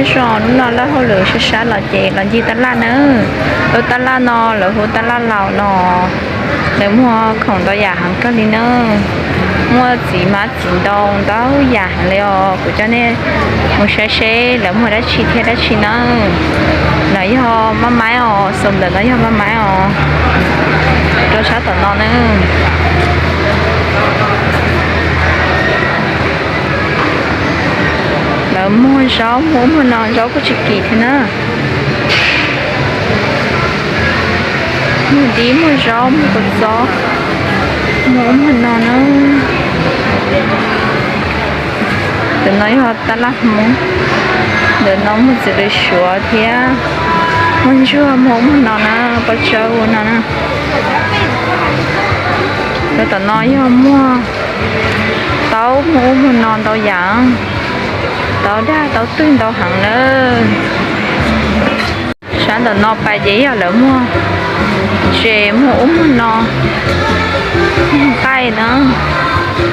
Zoo, hnub no laj hauj lwm sab sab los ces los ncig taj laj nawb. Lub taj laj no lawv hu taj laj laus no, lawv muag khoom ntau yam heev kawg li nawb. Muaj txiv hmab txiv ntoo ntau yam heev li os. Kuv coj nej mus saib seb lawv muag dab tsi thiab dab tsi nawb. No yog maj maib os, xaus ntawm no yog maj maib os. Rau sab tom no nawb. Lawv muag zaub muag ub muag no, zaub kuj tsis kim thiab na. Muag dib muag zaub muag kua txob, muag ub muag no na. Ntawm no yog taj laj Hmoob, ntawm no muag txiv lws suav thiab muag ntsuag muag ub muag no na, paj tsawb ua no na. Lawv tom no yog muag taub muag ub muag no ntau yam, taub dag taub twg ntau heev nawb. Sab ntawm no pais ces yog lawv muag tsev muag ub muag no, muag nqaij na. Tam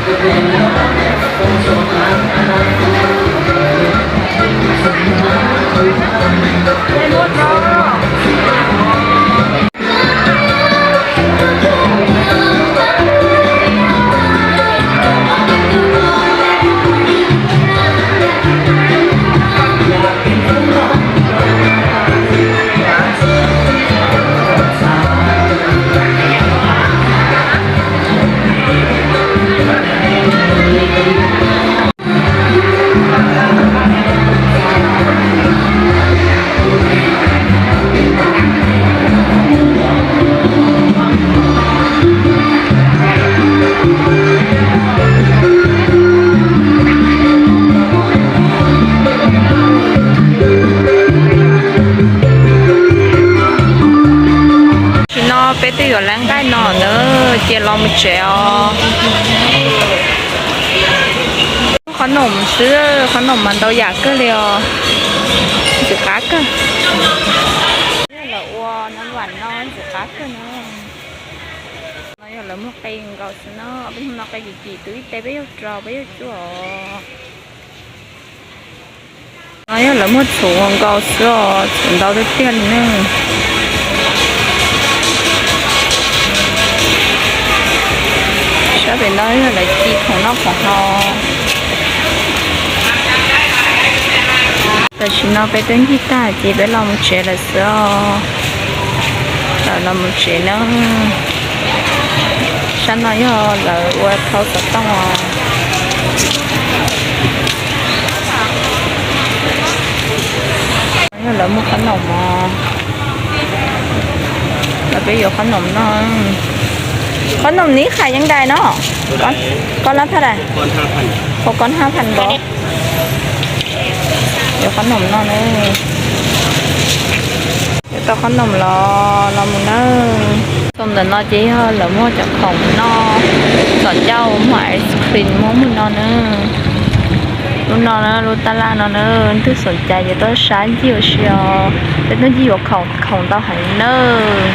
sim no peb twb yuav lawv nqaij no na, ces los mus tsev os. Qhob noom xwb, qhob noom mas ntau yam kawg li os. Ntxim qab kawg. Yog lawv ua no vam no ntxim qab kawg no. No yog lawv muag qe nkaus xwb no, peb hnub no qe kim kim, tus ib teg peb yug rau peb yug cuaj os. No yog lawv muag txhuv nkaus xwb os, txhuv ntau tiag tiag li ne. Sab pem no yog lawv ci khoom noj khoom haus. Tam sim no peb twb ncig tag ces peb los mus tsev lawm xwb os. Lawv los mus tsev na. Sab no yog lawv ua thau xov tooj os. Yog lawv muag qhob noom mog. Los peb yuav qhob noom noj. Qhob noom neb khais yeej dais no? Koj lab thaj dais? Hau koj hab phan npo. Yuav qhob noom noj na. Yuav tau qhob noom los los mus na. Txog ntawm no ces yog lawv muag cov khoom noj, txom ncauj muag ice cream muag ub muag no na. Lub no na, lub taj laj no na, twg xoom cai ces tuaj saib ncig ua si os. Peb tuaj ncig yuav khoom, khoom ntau heev nawb.